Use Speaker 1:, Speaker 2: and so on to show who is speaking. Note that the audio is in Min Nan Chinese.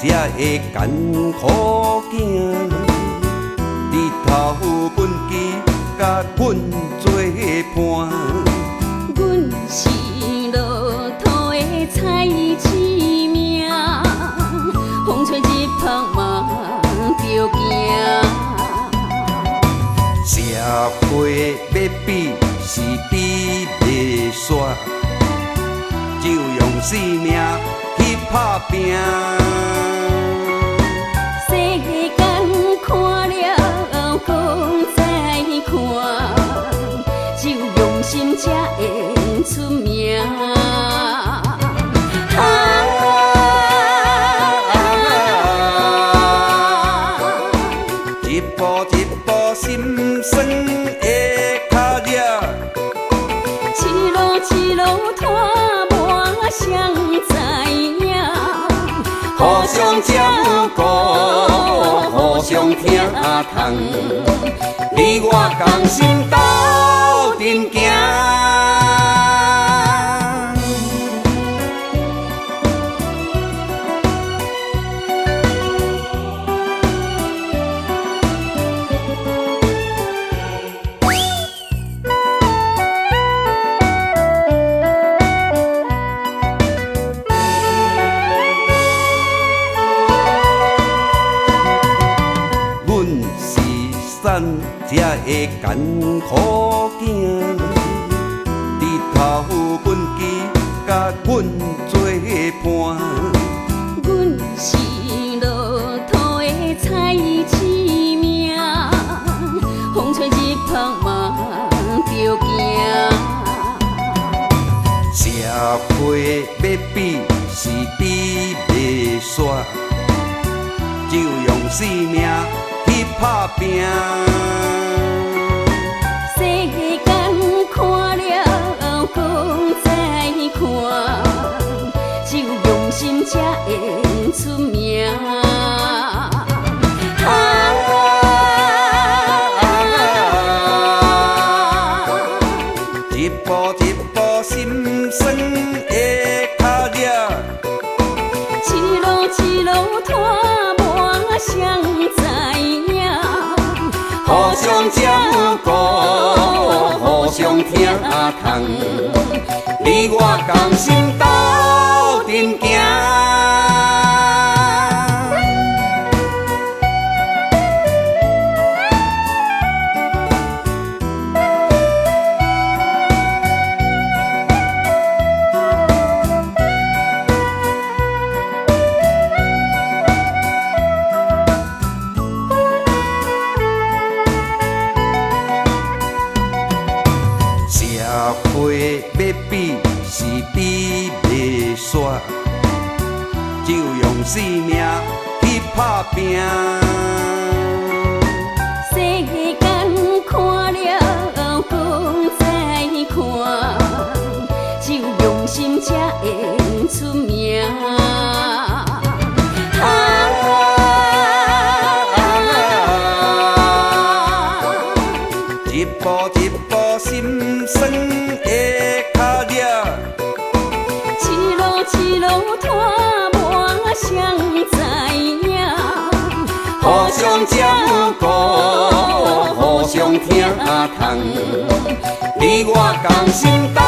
Speaker 1: 這的艱苦行，日頭畚箕佮阮做伴。
Speaker 2: 阮是落土的菜市命，風吹日芳嘛著行。
Speaker 1: 社會欲比是比袂煞，就用性命去拍拚。
Speaker 2: 世間看了閣再看，只有用心才會出名。啊，
Speaker 1: 一步一步心酸的跤跡，
Speaker 2: 一路一路拖磨誰知影？
Speaker 1: 互相照顧，互相疼痛，你我仝心鬥陣行。阮是散這的艱苦囝，日頭畚箕佮阮做伴。
Speaker 2: 阮是落土的菜市命，風吹日芳嘛著行。
Speaker 1: 社會欲比是比袂煞，就用性命去拍拚。
Speaker 2: 世間看了閣再看，只有用心才會出名。啊，
Speaker 1: 一步一步心酸的跤跡，
Speaker 2: 一路一路拖磨誰知影？
Speaker 1: 互相照顧，互相疼痛，你我仝心鬥陣行。社會欲比是比袂煞，就用性命去拍拚。
Speaker 2: 世間看了閣再看，只有用心才會出名。啊，
Speaker 1: 一步一步心酸的跤跡，
Speaker 2: 一路一路拖磨誰知影？
Speaker 1: 互相照顧，互相疼痛，你我仝心鬥